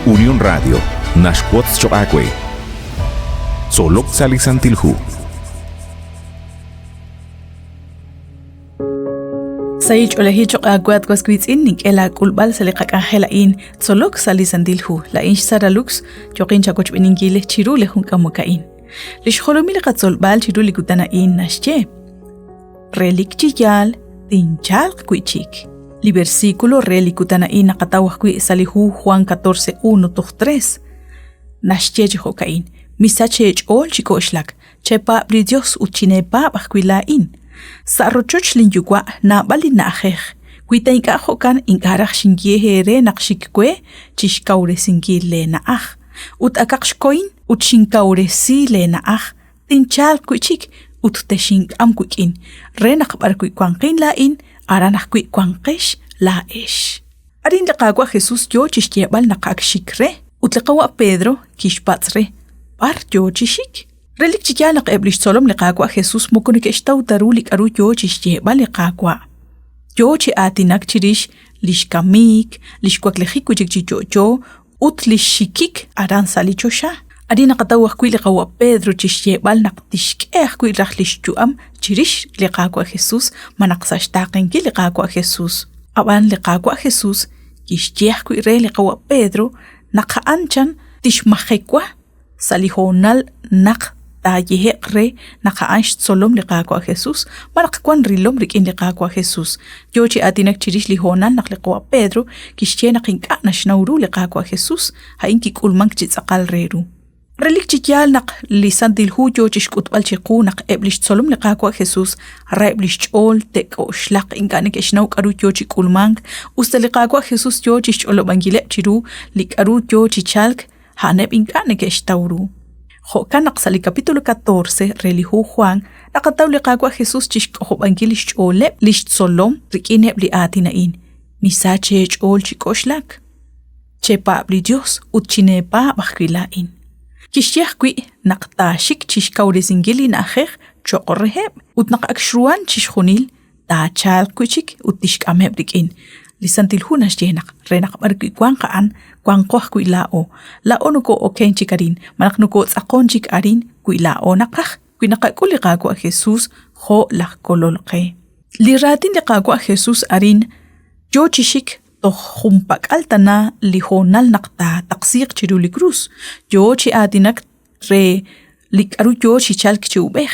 Unión Radio naxwotz choq' aawe. Tzolok sa' li Santil Hu. Sahil ch'oolejil choq' aawe at was wiitz'in nink'e laak'ulb'al sa' li qak'anjel a'in tzolok sa' li Santil Hu. Laa'in xSara Lux yooqin chawochb'eninkil chiru li jun k'amok a'in. Li xjolomil li qatzolb'al chiru li kutan a'in naxye: Relik chi yaal tinchalq wi'chik. Li versículo re li kutan a'in naqataw ajwi' sa' li hu Juan 14:1 toj 3. Naxye chi jo'ka'in: Misach eech'ool chi k'oxlak, chepaab' li Dios ut chineepaab' ajwi' laa'in. Sa' rochoch lin yuwa' naab'al li na'ajej. Wi ta ink'a' jo'kan ink'a' raj xinye eere naq xik we chixkawresinkil lee na'aj. Ut akaq xkohin ut xinkawresi lee na'aj, tinchalq wi' chik ut texink'am wik'in, re naq b'arwi' wanqin laa'in, aran ajwi' wanqex laa'ex. Arin li Qaawa' Jesus yo chi xyeeb'al naq ak xik re, ut li qawa' Pedro kixpatz' re, B'ar yo chi xik? Relik chi yaal naq eb' li xtzolom li Qaawa' Jesus moko neke'xtaw ta ru li k'aru yo chi xyeeb'al li Qaawa'. Yo chi aatinak chirix li xkamik, li xwaklijik wi' chik chi yo'yo ut li xxikik aran sa' li choxa. Arin naqataw ajwi' li qawa' Pedro chi xyeeb'al naq tixk'e ajwi' raj li xyu'am chirix li Qaawa' Jesus malaj sa' xtaaqenkil li Qaawa' Jesus. Ab'an li Qaawa' Jesus kixye ajwi' re li qawa' Pedro naq a'an chan tixmajewa sa' li hoonal naq taayehe'q re naq a'an xtzolom li Qaawa' Jesus malaj wan rilom rik'in li Qaawa' Jesus. Yoo chi aatinak chirix li hoonal naq li qawa' Pedro kixye naq ink'a' naxnaw ru li Qaawa' Jesus, a'in kik'ulmank chi tz'aqal re ru. Relik chi yaal naq li Santil Hu yoo chixk'utb'al chiqu naq eb' lix tzolom li Qaawa' Jesus raheb' lix ch'ool te'k'oxlaq ink'a' neke'xnaw k'aru yoo chi k'ulmank, us ta li Qaawa' Jesus yoo chixch'olob'ankileb' chiru li k'aru yoo chi chalk, a'aneb' ink'a' neke'xtaw ru. Jo'kan naq sa' li capítulo 14 re li hu Juan naqataw li Qaawa' Jesus chixk'ojob'ankil lix ch'ooleb' lix tzolom rik'ineb' li aatin a'in, Misach eech'ool chi k'oxlak. Chepaab' li Dios ut chineepaab' ajwi' laa'in. Kixye ajwi' naq taaxik chixkawresinkil li na'ajej choq' reheb' ut naq ak xruhan chixjunil taachalq wi' chik ut tixk'ameb' rik'in. Li Santil Hu naxye naq re naq b'arwi' wanq a'an, wanqo ajwi' laa'o. Laa'o nokoo'okenk chik arin, malaj nokootz'aqon chik arin wi laa'o naqaj, wi naqak'ul li Qaawa' Jesus jo' laj Kolol qe. Li raatin li Qaawa' Jesus arin yo chi xik toj junpak'al tana li hoonal naq taataqsiiq chiru li krus, yo chi aatinak re li k'aru yo chi chalk chi ub'ej,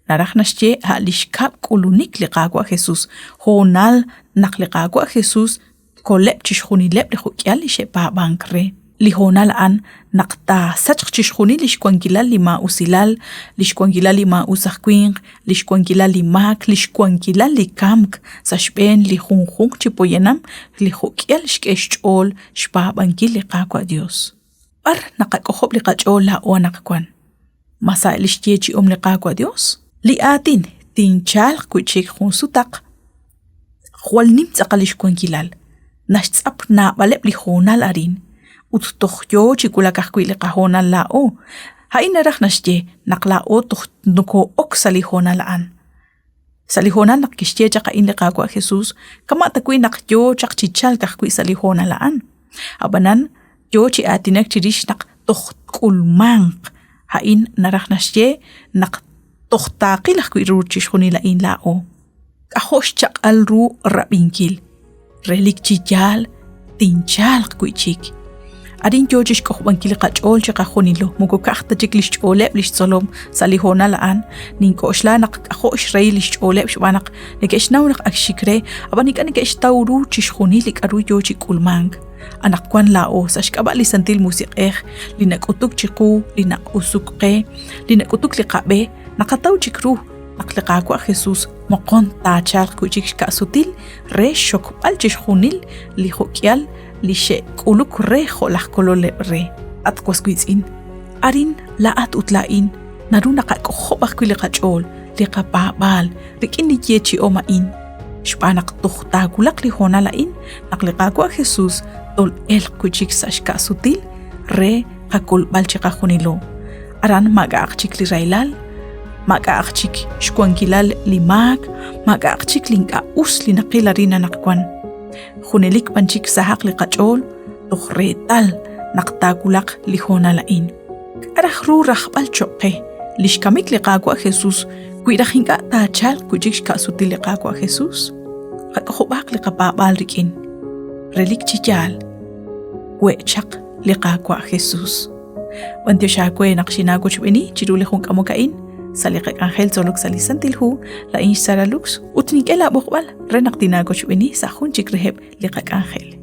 naraj naxye a' li xkab' k'ulunik li Qaawa' Jesus, hoonal naq li Qaawa' Jesus tkoleb' chixjunileb' li jo'k'ihal li xe'paab'ank re. Li hoonal a'an naq taasachq chixjunil li xwankilal li maa'usilal, li xwankilal li maa'us aj winq, li xwankilal li maak, li xwankilal li kamk sa' xb'een li junjunq chi poyanam li jo'k'ihal xk'e xch'ool xpaab'ankil li Qaawa' Yos. B'ar naqak'ojob' li qach'ool laa'o anaqwan? Ma sa' li xyeechi'om li Qaawa' Yos? Li aatin tinchalq wi' chik jun sutaq jwal nim tz'aqal li xwankilal, naxtz'ap naab'aleb' li hoonal arin ut toj yoo chi wulak ajwi' li qahoonal laa'o. A'in naraj naxye naq laa'o toj nokoo'ok sa' li hoonal a'an. Sa' li hoonal naq kixye chaq a'in li Qaawa' Jesús, kama' tawi' naq yoo chaq chi chalk ajwi' sa' li hoonal a'an. Ab'anan, yoo chi aatinak chirix naq toj tk'ulmanq. A'in naraj naxye naq toj taaqil ajwi' ru chixjunil a'in laa'o. K'ajo' xchaq'al ru rab'inkil. Relik chi yaal, tinchalq wi' chik. Arin yoo chixk'ojob'ankil li qach'ool chiqajunilo, moko ka'aj ta chik lix ch'ooleb' lix tzolom sa' li hoonal a'an. Nink'oxla naq k'ajo' xrahil lix ch'ooleb' xb'aan naq neke'xnaw naq ak xik re, ab'an ink'a' neke'xtaw ru chixjunil li k'aru yoo chi k'ulmank. Anaqwan laa'o, sa' xk'ab'a' li Santil Musiq'ej li nak'utuk chiqu, li naq'usuk qe, li nak'utuk li qab'e, naqataw chik ru naq li Qaawa' Jesus moqon taachalq wi' chik xka'sutil re xxokb'al chixjunil li jo'k'ihal li xe'k'uluk re jo' laj kololeb' re. At was wiitz'in, arin laa'at ut laa'in naru naqak'ojob' ajwi' li qach'ool, li qapaab'aal rik'in li yeechi'om a'in, xb'aan naq toj taawulaq li hoonal a'in naq li Qaawa' Jesus tol'elq wi' chik sa' xka'sutil re qakolb'al chiqajunilo. Aran maak'a'aq chik li rahilal, maak'a'aq chik xwankilal li maak, maak'a'aq chik li ink'a' us li naqil arin anaqwan. Junelik b'an chik sahaq li qach'ool toj reetal naq taawulaq li hoonal a'in. K'a' raj ru rajb'al cho'q qe li xkamik li Qaawa' Jesus wi raj ink'a' taachalq wi' chik xka'sutil li Qaawa' Jesus? Qak'ojob'aaq li qapaab'aal rik'in. Relik chi yaal, we' chaq li Qaawa' Jesus. B'antiox aawe naq xinaawochb'eeni chiru li jun k'amok a'in sa' li qak'anjel tzolok sa' li Santil Hu, laa'in xSara Lux ut nink'e laab'oqb'al re naq tinaawochb'eeni sa' jun chik reheb' li qak'anjel.